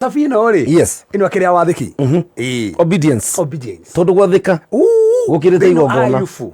Cabi ĩno rĩ, ĩno akĩrĩa wathĩki. Ĩĩ. Obedience. Obedience. Tondũ gwathĩka gũkĩrĩte Thĩinĩ wa igongona. Ayubu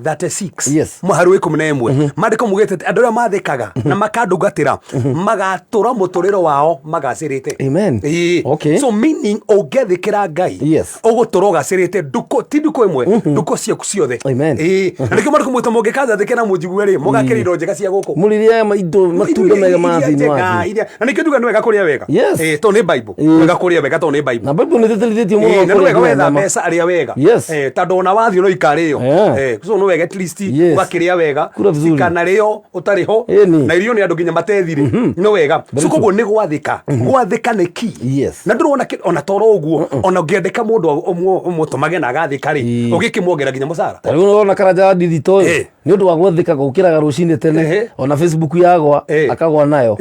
36 mũhari wa 11, maandĩko mugĩte atĩ andũ arĩa mathĩkaga na makandungatĩra magatũra mũtũrĩre wao magacĩrĩte. Amen. Ĩĩ. So meaning ũngĩathĩkĩra Ngai, ũgũtũra ũgacĩrĩte ndukũ, ti ndukũ ĩmwe, ndukũ ciaku ciothe. Amen. Ĩĩ. Na nĩkĩo maandĩko mugĩte mũngĩkanjathĩkĩra na mũnjigue rĩ, mũgakĩra indo njega cia gũkũ. Mũrĩrĩaga indo matunda mega ma Iria thĩinĩ njega, wa thĩ. Na nĩkĩo njuga nĩ wega kũrĩa wega. Ĩĩ, tondũ nĩ Bible. Wega kũrĩa wega tondũ nĩ Bible. Na Bible nĩ tĩtĩrithĩtie mũno Ĩĩ, na nĩ kũrĩa wega nginya wetha nyama. mbeca arĩa wega. Ĩĩ, tondũ ona wathiĩ no ikarĩo. Ĩĩ, so nĩ wega at least ũgakĩrĩa wega. Kula vizuri. Ikanarĩo ũtarĩ ho. Ĩni. Na irio nĩ andũ nginya matethire. Nĩ wega. So koguo nĩ gwathĩka. Gwathĩka nĩ key. Na ndũrona ona toro ũguo, ona ũngĩandĩka mũndũ ũmũtũmage na agathĩka rĩ, ũgĩkĩmuongerera nginya mũcara. Ta rĩu ũrona Karanja wa Ndithito ĩ, nĩ ũndũ wa gwathĩka gũkĩraga rũcinĩ tene, ona Facebook yagwa, akagwa nayo.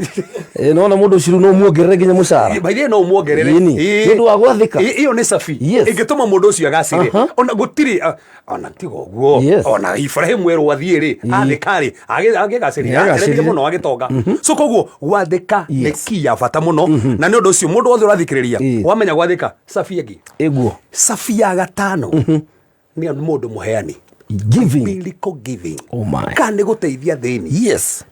Nĩwona mũndũ ũcio rĩu no ũmuongerere nginya mũcara. By the way, no ũmuongerere. Ĩni. Nĩ ũndũ wa gwathĩka. Ĩyo nĩ cabi. Ĩngĩtũma mũndũ ũcio agacĩre. Ona gũtirĩ, ona tiga ũguo. Ona Ibrahim erwo athiĩ rĩ, athĩka rĩ, agĩgacĩrire, Nĩagacĩrire. acerire mũno agĩtonga. So koguo gwathĩka nĩ key ya bata mũno. Na nĩ ũndũ ũcio mũndũ wothe ũrathikĩrĩria, wamenya gwathĩka, cabi ĩngĩ. Ĩguo. Cabi ya gatano nĩ mũndũ mũheani. Giving. Biblical giving. Oh my. Kana nĩ gũteithia thĩni.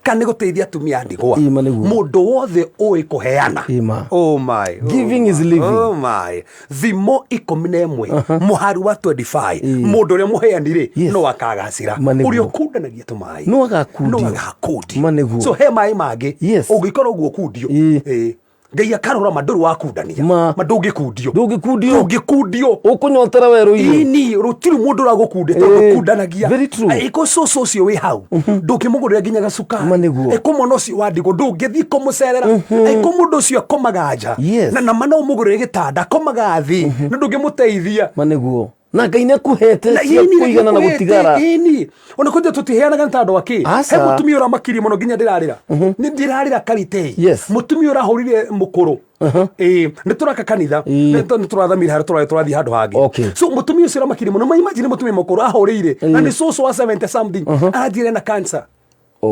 Kana nĩ gũteithia atumia a ndigwa. Ima nĩguo. Mũndũ wothe ũĩ kũheana. Ima. Oh my. Oh Giving is my. living. Oh my. Thimo 11 mũhari wa 25. Mũndũ ũrĩa mũheani rĩ, no akagacĩra. Ma nĩguo. Ũrĩa ũkundanagia tũmaĩ. No agakundio. No agakundio. Ma nĩguo. So he maĩ mangĩ. Ũngĩkorwo ũguo ũkundio. Ngai akarora ma ndũrĩ wakundania. Ma. Ma ndũngĩkundio. Ndũngĩkundio. Ndũngĩkundio. Ũkũnyotera werũ-inĩ. Ini, rũtirĩ mũndũ ũragũkundia tondũ kundanagia. Very true. Ĩko cũcũ ũcio wĩ hau, ndũngĩmũgũrĩra nginya gacukari. Ma nĩguo. Ĩko mwana ũcio wa ndigwa, ndũngĩthiĩ kũmũcerera. Ĩko mũndũ ũcio akomaga nja. Na ma no ũmũgũrĩre gĩtanda, akomaga thĩ, na ndũngĩmũteithia. Ma nĩguo. Na Ngai nĩ akũhete Na cia ĩni, kũigana na nĩakũhete, gũtigara. ĩni. Ona kũnja tũtiheanaga nĩ ta andũ akĩ. Aca. He mũtumia ũramakirie mũno nginya ndĩrarĩra. Nĩ ndĩrarĩra karitei. Mũtumia ũrahũrire mũkũrũ. Ĩĩ, nĩ tũraka kanitha. Nĩ tũrathamire harĩa tũrathiĩ tũrathiĩ handũ hangĩ. So mũtumia ũcio ũramakirie mũno. Ma imagine mũtumia mũkũrũ ahũrĩire. Na nĩ cũcũ wa 70 something. Aranjĩra ena cancer.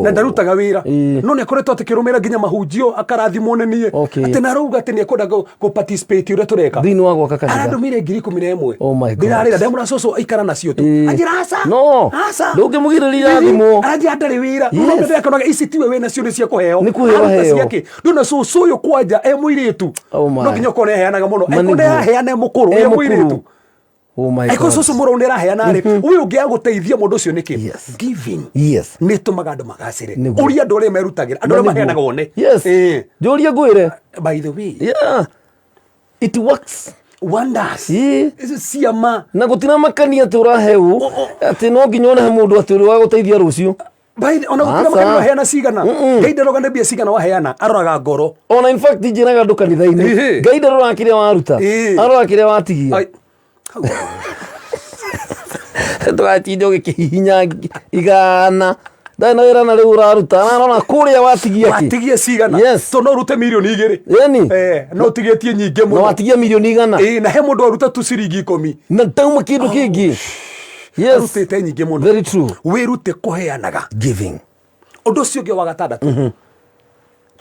Na ndarutaga wĩra. No nĩ akoretwo akĩrũmĩrĩra nginya mahunjio akarathimwo nĩ niĩ. Atĩ na arauga atĩ nĩ ekwenda gũ participate ũrĩa tũreka. Thĩinĩ wa gwaka kanitha. Arandũmĩire ngiri ikũmi na ĩmwe. Oh my God. Ndĩrarĩra ndamũra cũcũ aikara nacio tu. Anjĩra aca. No. Aca. Ndũngĩmũgirĩrĩria irathimwo. Aranjĩra ndarĩ wĩra. No ndĩrakonaga ici tiwe wĩ nacio nĩ cia kũheo. Nĩ kũheo Aruta heo. ciake. Ndona cũcũ ũyũ kwanja e mũirĩtu. Oh my. No nginya ũkorwo nĩaheanaga mũno. Ma Angĩkorwo nĩguo. nĩaraheana e mũkũrũ, E e mũkũrũ. mũirĩtu. Oh my Angĩkorwo God. cũcũ mũrũ nĩaraheana rĩ, ũyũ ũngĩ agũteithia mũndũ ũcio nĩkĩ? Giving. Nĩ ĩtũmaga andũ magacĩre. Nĩguo. Ũria andũ arĩa merutagĩra, andũ arĩa maheanaga wone. Njũrie ngwĩre. By the way. It works. Wonders. Icio ciama. Na gũtiramakania atĩ ũraheũ, atĩ no nginya ũnehe mũndũ atĩ ũrĩa wagũteithia rũciũ. By the, ona gũtira Aca. makania waheana cigana. Ngai ndaroga nĩ mbia cigana waheana, aroraga ngoro. Ona in fact njĩraga andũ kanitha-inĩ, Ngai ndaroraga kĩrĩa waruta, aroraga kĩrĩa watigia. Ai. Ndũgatinda ũgĩkĩhihinya igana. Ndarĩ na wĩra na rĩu ũraruta, ararora kũrĩa watigia kĩ. Watigia cigana. Tondũ no ũrute mirioni igĩrĩ. No ũtigĩtie nyingĩ mũno. Na watigia mirioni igana. Na he mũndũ aruta tu ciringi ikũmi. Na ndauma kĩndũ kĩngĩ. Arutĩte nyingĩ mũno. Very true. Wĩrute kũheanaga. Giving. Ũndũ ũcio ũngĩ wa gatandatũ.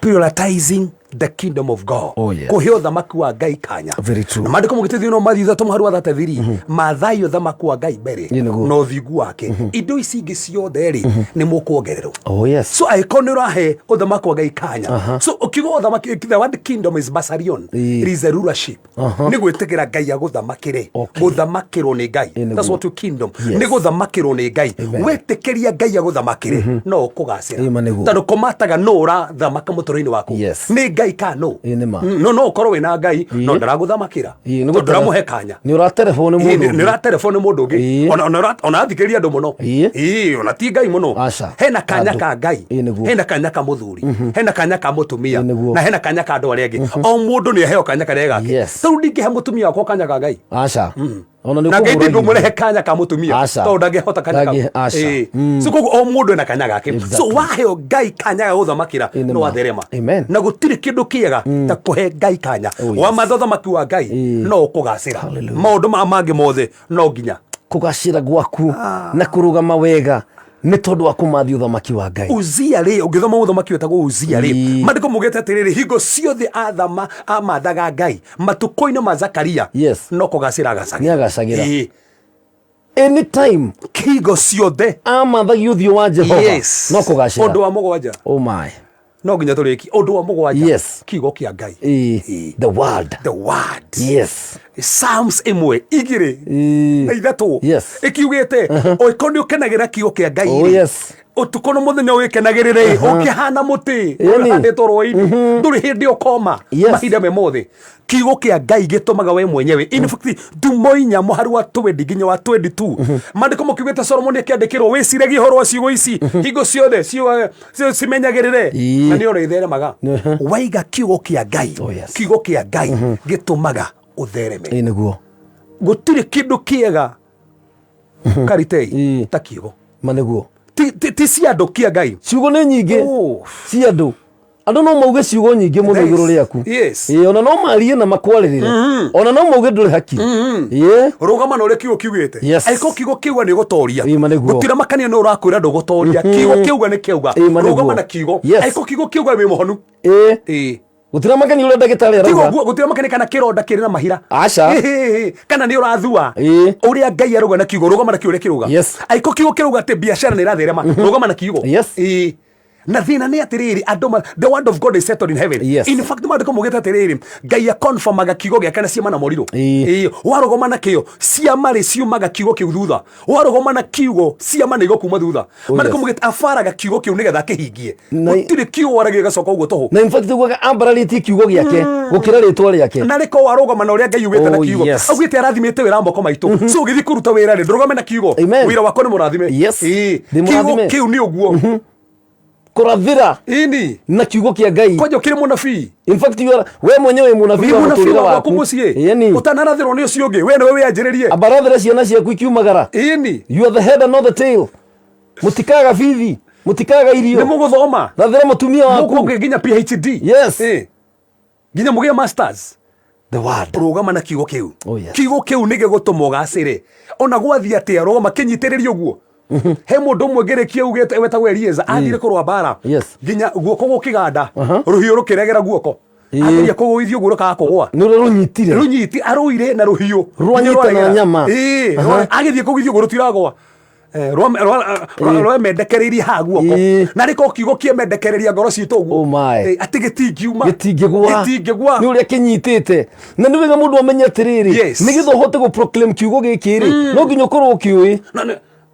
Prioritizing the kingdom of God. Oh, yes. Kũhe ũthamaki wa Ngai kanya. Very true. Na maandĩko mũgĩteithio no Mathayo ithatũ mũhari wa 33. Mathai ũthamaki wa Ngai mbere Ĩ, nĩguo. na ũthingu wake. Indo ici ingĩ ciothe rĩ, nĩ mũkuongererwo. Oh, yes. So angĩkorwo nĩ ũrahe ũthamaki wa Ngai kanya. So ũkiuga ũthamaki, the word kingdom is basarion. It is a rulership. Nĩ gwĩtĩkĩra Ngai agũthamakĩre. Gũthamakĩrwo nĩ Ngai. Ĩ, nĩguo. That's what your kingdom. Nĩ gũthamakĩrwo nĩ Ngai. Amen. Wetĩkĩria Ngai agũthamakĩre, no ũkũgacĩra. Ĩ, ma nĩguo. Tondũ kũmataga nũ ũrathamaka mũtũrĩre-inĩ waku. Nĩ Ngai kana nũ? Ĩ, nĩ ma. No, no ũkorwo wĩna Ngai, no ndaragũthamakĩra. Ĩ, nĩ Tondũ gũtere- ndũramũhe kanya. Nĩ ũraterebwo nĩ Ĩ, mũndũ nĩ ũngĩ. ũraterebwo nĩ mũndũ ũngĩ. Ona athikĩrĩria andũ mũno. Ĩ, ona ti Ngai mũno. Aca. Hena kanya Andũ. ka Ngai. Ĩ, nĩguo. Hena kanya ka mũthuri. Hena kanya ka mũtumia. Ĩ, nĩguo. Na hena kanya ka andũ arĩa angĩ. O mũndũ nĩ aheo kanya karĩa gake. Tarĩu ndingĩhe mũtumia wakwa kanya ka Ngai. Aca. Ona nĩ Na Ngai ũkũhũra ndingĩmũrehe kanya ka mũtumia. Aca. Tondũ ndangĩhota kanya Ndangĩ- aca. Ĩ. So koguo o mũndũ ena kanya gake. So waheo Ngai kanya ga gũthamakĩra, Ĩ, nĩ no ma. atherema. Amen. Na gũtirĩ kĩndũ kĩega ta kũhe Ngai kanya. Oh, yes. Wamatha ũthamaki wa Ngai, no ũkũgacĩra. Hallelujah. Maũndũ maya mangĩ mothe no nginya. Kũgacĩra gwaku na kũrũgama wega Nĩ tondũ wa kũmathi ũthamaki wa Ngai. Uzia rĩ, ũngĩthoma mũthamaki wĩtagwo Uzia rĩ, Ii. maandĩko maugĩte atĩrĩrĩ, hingo ciothe athama amathaga Ngai matukũ-inĩ ma Zakaria, no kũgacĩra agacagĩra. Nĩ agacagĩra. Ĩĩ. Anytime. Hingo ciothe amathagia ũthiũ wa Jehova, no kũgacĩra. Ũndũ wa mũgwanja. Oh my. No nginya tũrĩkie. Ũndũ wa mũgwanja. Kiugo kĩa Ngai. Ĩĩ. Ĩĩ. The word. The word. Psalms 1, 2, na 3. Ĩkiugĩte, ũngĩkorwo nĩ ũkenagĩra kiugo kĩa Ngai rĩ, ũtukũ na mũthenya ũgĩkenagĩrĩre, ũkĩhana mũtĩ ũhandĩtwo rũĩ-inĩ, ndũrĩ hĩndĩ ũkoma mahinda me mothe. Kiugo kĩa Ngai gĩtũmaga we mwenyewe. In fact, Thumo 4 mũhari wa 20 nginya wa 22. Maandĩko makiugĩte Solomoni akĩandĩkĩrwo, wĩciragie ũhoro wa ciugo ici hingo ciothe, cimenyagĩrĩre. Na nĩ ũrĩtheremaga. Waiga kiugo kĩa Ngai, kiugo kĩa Ngai gĩtũmaga ũthereme. Ĩĩ nĩguo. Gũtirĩ kĩndũ kĩega karitei ta kiugo. Ma nĩguo. Ti cia andũ, kĩa Ngai. Ciugo nĩ nyingĩ cia andũ. Andũ no mauge ciugo nyingĩ mũno igũrũ rĩaku. Ĩĩ, ona no marie na makwarĩrĩre. Ona no mauge ndũrĩ hakiri. Ĩĩ. Rũgama na ũrĩa kiugo kiugĩte. Angĩkorwo kiugo kiuga nĩ ũgũtoria. Ĩĩ, ma nĩguo. Gũtirĩ makania nĩ ũrakwĩra ndũgũtoria. Kiugo kiuga nĩ kĩauga. Ĩĩ, ma nĩguo. Rũgama na kiugo. Angĩkorwo kiugo kiuga wĩ mũhonu. Ĩĩ. Ĩĩ. Gũtirĩ makania ũrĩa ndagĩtarĩ Tiga arauga. ũguo, gũtirĩ makania kana kĩronda kĩrĩ na mahira. Aca. Ĩhĩhĩ, kana nĩ ũrathua. Ĩĩ. Ũrĩa Ngai arauga na kiugo, rũgama na kiugo ũrĩa kĩrauga. Angĩkorwo kiugo kĩrauga atĩ biacara nĩ ĩratherema, rũgama na kiugo. Ĩĩ. Na thĩna nĩ atĩrĩrĩ, andũ the word of God is settled in heaven. In fact, maandĩko maugĩte atĩrĩrĩ, Ngai akonfirmaga kiugo gĩake na ciama na morirũ. Ĩĩ, warũgama na kĩo, ciama rĩ ciumaga kiugo kĩu thutha. Warũgama na kiugo, ciama nĩ igũkuma thutha. Maandĩko maugĩte abaraga kiugo kĩu nĩgetha akĩhingie. Gũtirĩ kiugo waragia gĩgacoka ũguo tũhũ. Na in fact ugaga ambararĩtie kiugo gĩake gũkĩra rĩtwa rĩake. Na rĩko warũgama na ũrĩa Ngai augĩte na kiugo. Augĩte arathimĩte wĩra wa moko maitũ. So ũgĩthiĩ kũruta wĩra rĩ, ndũrũgame na kiugo. Amen. Wĩra wakwa nĩ mũrathime. Ĩĩ. Ndĩ Kiugo mũrathime. kĩu nĩ ũguo. Kũrathĩra Ĩni. na kiugo kĩa Ngai. Kwanja ũkĩrĩ mũnabii. In fact, you are, we mwenyewe wĩ mũnabii Wĩ wa mũnabii mũtũrĩre wa gwaku waku. mũciĩ. Ĩni. Ũtanarathĩrwo nĩ ũcio ũngĩ, we nĩwe wĩanjĩrĩrie. Ambarathĩra ciana ciaku ikiumagara. Ĩni. You are the head and not the tail. Mũtikaga bithi, mũtikaga irio. Nĩ mũgũthoma. Rathĩra mũtumia waku. Mũkũgĩa nginya PhD. Ĩ. Nginya mũgĩe masters. The word. Rũgama na kiugo kĩu. Oh, yes. Kiugo kĩu nĩ gĩgũtũma ũgacĩre. Ona gwathiĩ atĩa, rũgama kĩnyitĩrĩrie ũguo. He mũndũ ũmwe ngĩrĩkia augĩte wetagwo Elieza, athire kũrũa mbara. Nginya guoko gũkĩganda, rũhiũ rũkĩregera guoko. Ageria kũgũithia ũguo rũkaga kũgũa. Nĩ ũrĩa rũnyitire. Rũnyiti, arũire na rũhiũ. Rwanyita Nginya na rwaregera. nyama. Ĩĩ, agĩthiĩ kũgũithia ũguo rũtiragũa. Rwemendekereirie haha guoko. Na rĩko kiugo kĩemendekereria ngoro citũ ũguo. Oh my. Atĩ gĩtingiuma. Gĩtingĩgwa. Gĩtingĩgwa. Nĩ ũrĩa kĩnyitĩte. Na nĩ wega mũndũ amenye atĩrĩrĩ, nĩgetha ũhote gũ proclaim kiugo gĩkĩ rĩ, no nginya ũkorwo ũkĩũĩ. Na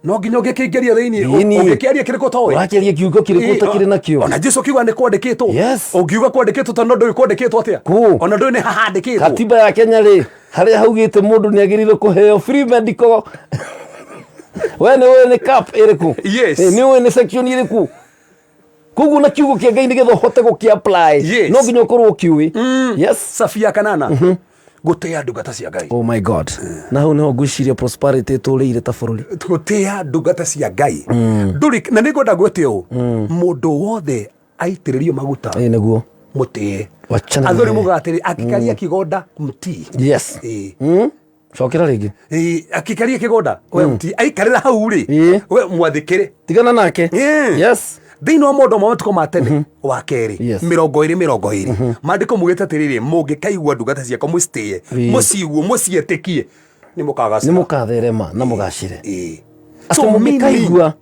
no nginya ũngĩkĩingĩria thĩinĩ, Ĩni. ũngĩkĩaria kĩrĩkũ ũtoĩ? Ũrakĩaria kiugo kĩrĩkũ ũtakĩrĩ nakĩo? Ona Jesu akiuga nĩ kwandĩkĩtwo. Ũngiuga kwandĩkĩtwo tondũ ndũĩ kwandĩkĩtwo atĩa? Kũ? Ona ndũĩ nĩ hahandĩkĩtwo. Katiba ya Kenya rĩ, harĩa haugĩte mũndũ nĩ agĩrĩirwo kũheo free medical. We nĩ ũĩ nĩ cap ĩrĩkũ? Nĩ ũĩ nĩ section ĩrĩkũ? Koguo na kiugo kĩa Ngai nĩgetha ũhote gũkĩ apply, no nginya ũkorwo ũkĩũĩ. Safia kanana. Gũtĩa ndungata cia Ngai. Oh my God. Na hau nĩho ngwĩciria prosperity ĩtũrĩire ta bũrũri. Gũtĩa ndungata cia Ngai. Ndũrĩ, na nĩngwenda gwĩte ũũ. Mũndũ wothe aitĩrĩrio maguta. Ĩĩ nĩguo. Mũtĩe. Wachana Athuri naye. mugaga atĩrĩ, akikaria kigonda mtii. Ĩĩ. Cokera rĩngĩ. Ĩĩ, akikaria kigonda we mtii. Aikarĩra hau rĩ, we mwathĩkĩre. Tigana nake. Thĩinĩ wa maũndũ ma matukũ ma tene, wa kerĩ, 20 20. Maandĩko mugĩte atĩrĩrĩ, mũngĩkaigua ndungata ciakwa mũcitĩe, mũciigue, mũciĩtĩkie, nĩ mũkagacĩra. Nĩ mũkatherema na mũgacĩre. Atĩ So, meaning, mũngĩkaigua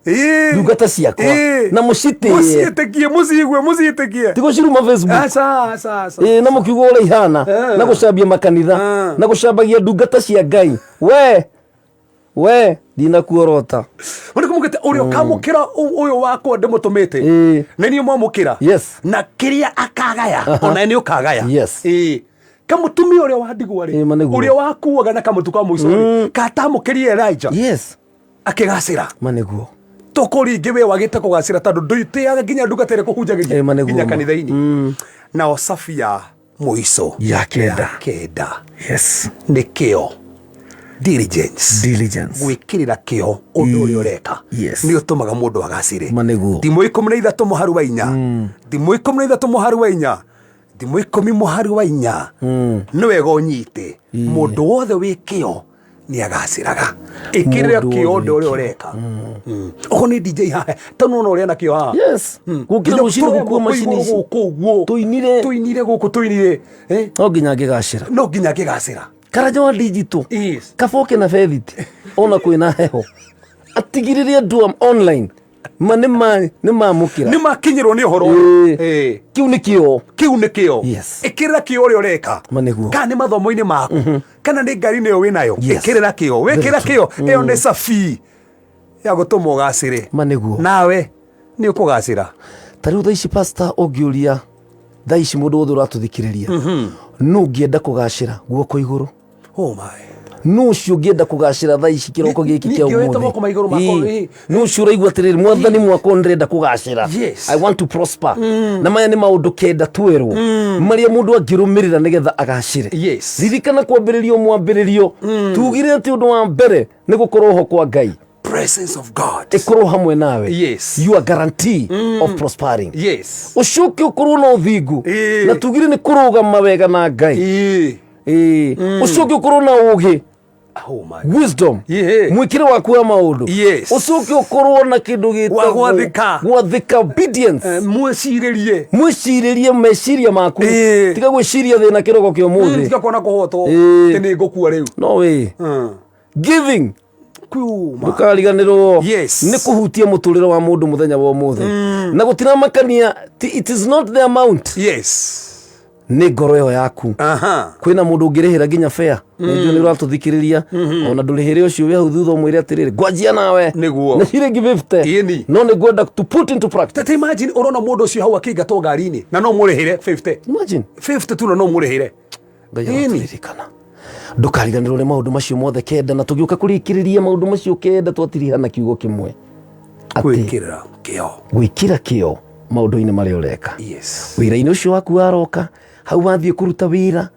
ndungata ciakwa na mũcitĩe. Mũciĩtĩkie, mũciigue, mũciĩtĩkie. Ti gũciruma Facebook. Aca, aca, aca. Na mũkiuga ũrĩa ihana, na gũcambia makanitha, na gũcambagia ndungata cia Ngai. We, we, ndinakuorota. Maandĩko maugĩte, ũrĩa ũkamũkĩra ũyũ wakwa ndĩmũtũmĩte, nĩ niĩ mwamũkĩra. Na kĩrĩa akagaya, ona nĩ ũkagaya. Kamũtumia ũrĩa wa ndigwa rĩ, Ma nĩguo. ũrĩa wakuaga na kamũtu ka mũico rĩ, katamũkĩrire Elijah. Akĩgacĩra. Ma nĩguo. Tũkũringĩ we wagĩte kũgacĩra tondũ ndũitĩaga nginya ndungata ĩrĩa kũhunjagĩria Ma nĩguo. nginya kanitha-inĩ. Nao Safia mũico. Ya kenda. Ya kenda. Nĩ kĩo. Diligence. Diligence. Gwĩkĩrĩra kĩo ũndũ ũrĩa ũreka. Nĩ ũtũmaga mũndũ agacĩre. Ma nĩguo. Thimo 13 mũhari wa 4. Thimo 13 mũhari wa 4. Thimo 10 mũhari wa 4. Nĩ wega ũnyite. Mũndũ wothe wĩ kĩo Nĩ agacĩraga. Ĩkĩrĩra Mũndũ kĩo wothe ũndũ ũrĩa ũreka. Okorwo nĩ DJ haha, ta nona ũrĩa nakĩo haha. Yes, gũkĩra rũcinĩ gũkua macini ici. Gũkũ ũguo. Tũinire. Tũinire gũkũ tũinire. Eh? No nginya ngĩgacĩra. No nginya ngĩgacĩra. Karanja wa digital. Yes. Kaboke na bethiti ona kwĩna heho atigĩrĩre andũ online ma nĩ ma nĩ mamũkĩra. Nĩ makinyĩrwo nĩ ũhoro. Ĩĩ. Ĩĩ. Kĩu nĩ kĩo. Kĩu nĩ kĩo. Yes. Ĩkĩrĩra kĩo ũrĩa ũreka. Ma nĩguo. Kana nĩ mathomo-inĩ maku, kana nĩ ngari-inĩ ĩyo wĩnayo. Yes. Ĩkĩrĩra kĩo. Wĩkĩra kĩo, ĩyo nĩ cabi ya gũtũma ũgacĩre. Ma nĩguo. Nawe nĩ ũkũgacĩra. Ta rĩu thaa ici, pastor, ũngĩũria thaa ici mũndũ wothe ũratũthikĩrĩria, nũ ũngĩenda kũgacĩra, guoko igũrũ? Oh my. Nũ ũcio ũngĩenda kũgacĩra thaa ici kĩroko gĩkĩ Niĩ kĩa ngĩoete ũmũthĩ? moko ma igũrũ makwa, Ĩĩ. ĩĩ. Nũ ũcio ũraigua atĩrĩrĩ, Mwathani, mwaka ũyũ ndĩrenda kũgacĩra? Yes. I want to prosper. Na maya nĩ maũndũ 9 twerwo marĩa mũndũ angĩrũmĩrĩra nĩgetha agacĩre. Ririkana kwambĩrĩrio mwambĩrĩrio tugire atĩ ũndũ wa mbere nĩ gũkorwo ho kwa Ngai. Presence of God. Ĩkorwo hamwe nawe. You are guarantee of prospering. Ũcoke ũkorwo na ũthingu. Na tugire nĩ kũrũgama wega na Ngai. Ĩĩ. Ũcoke ũkorwo na ũgĩ. Oh my. Wisdom. Mwĩkĩre waku wa maũndũ. Ũcoke ũkorwo na kĩndũ Wa gĩtagwo gwathĩka. Gwathĩka, obedience. Mwĩcirĩrie. Mwĩcirĩrie meciria maku. Tiga gwĩciria thĩna kĩroko kĩa ũmũthĩ. Tiga kuona kũhotwo. Ĩĩ. Atĩ nĩ ngũkua rĩu. No wĩ giving. Kuma. Ndũkariganĩrwo. Yes. Nĩ kũhutia mũtũrĩre wa mũndũ mũthenya wa ũmũthĩ na gũtiramakania it is not the amount. Nĩ ngoro ĩyo yaku. Kwĩna mũndũ ũngĩrĩhĩra nginya fare, nĩnjũĩ nĩ ũratũthikĩrĩria, ona ndũrĩhĩre ũcio wĩ hau thutha, ũmwĩre atĩrĩrĩ, ngwanjia nawe Nĩguo. na ciringi 50. Ĩni. No nĩ ngwenda to put into practice. Tete, imagine ũrona mũndũ ũcio hau akĩingatwo ngari-inĩ na no mũrĩhĩre 50. Imagine. 50 tu na no mũrĩhĩre. Ngai Ĩni. aratũririkana, ndũkariganĩrwo nĩ maũndũ macio mothe 9. Na tũgĩũka kũrĩkĩrĩria maũndũ macio 9, twatiriha na kiugo kĩmwe atĩ Gwĩkĩrĩra kĩo. Gwĩkĩra kĩo maũndũ-inĩ marĩa ũreka. Wĩra-inĩ ũcio waku waroka hau, wathiĩ kũruta wĩra,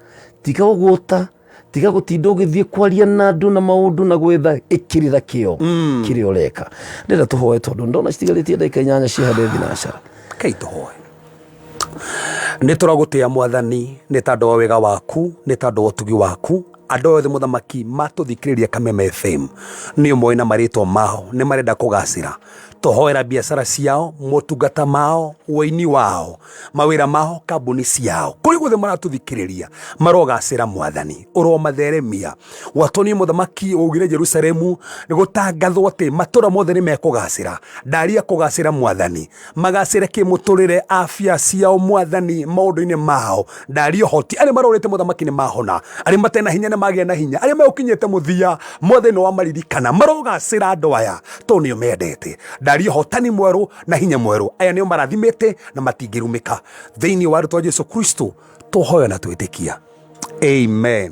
tiga ũgũta, tiga gũtinda ũgĩthiĩ kwaria na andũ na maũndũ na gwetha, ĩkĩrĩra kĩo kĩrĩa ũreka. Ndĩrenda tũhoe tondũ ndona citigarĩtie ndagĩka 8 cihande thinacara. Kei tũhoe. Nĩ tũragũtĩa Mwathani nĩ tondũ wa wega waku, nĩ tondũ wa ũtugi waku. Andũ othe, Mũthamaki, matũthikĩrĩria Kameme FM nĩ ũmoĩ na marĩtwa mao, nĩ marenda kũgacĩra. Tũhoera biacara ciao, motungata mao, ũini wao, mawĩra mao, kambuni ciao, kũrĩ guothe maratũthikĩrĩria, marogacĩra. Mwathani, ũromatheremia. Gwatwo Mũthamaki waugire Jerusalemu nĩ gũtangathwo atĩ matũra mothe nĩ mekũgacĩra. Ndaria kũgacĩra, Mwathani, magacĩre kĩmũtũrĩre, afya ciao, Mwathani, maũndũ-inĩ mao. Ndaria ũhoti, arĩa marorĩte, Mũthamaki, nĩ mahona, arĩa matarĩ na hinya nĩ magĩa na hinya, arĩa megũkinyĩte mũthia, Mwathani, nĩ wamaririkana. Marogacĩra andũ aya tondũ nĩo mendete. Ndaria ũhotani mwerũ na hinya mwerũ. Aya nĩo marathimĩte na matingĩrumĩka. Thĩinĩ wa rĩtwa Jesu Kristo tũhoya na twĩtĩkia, amen.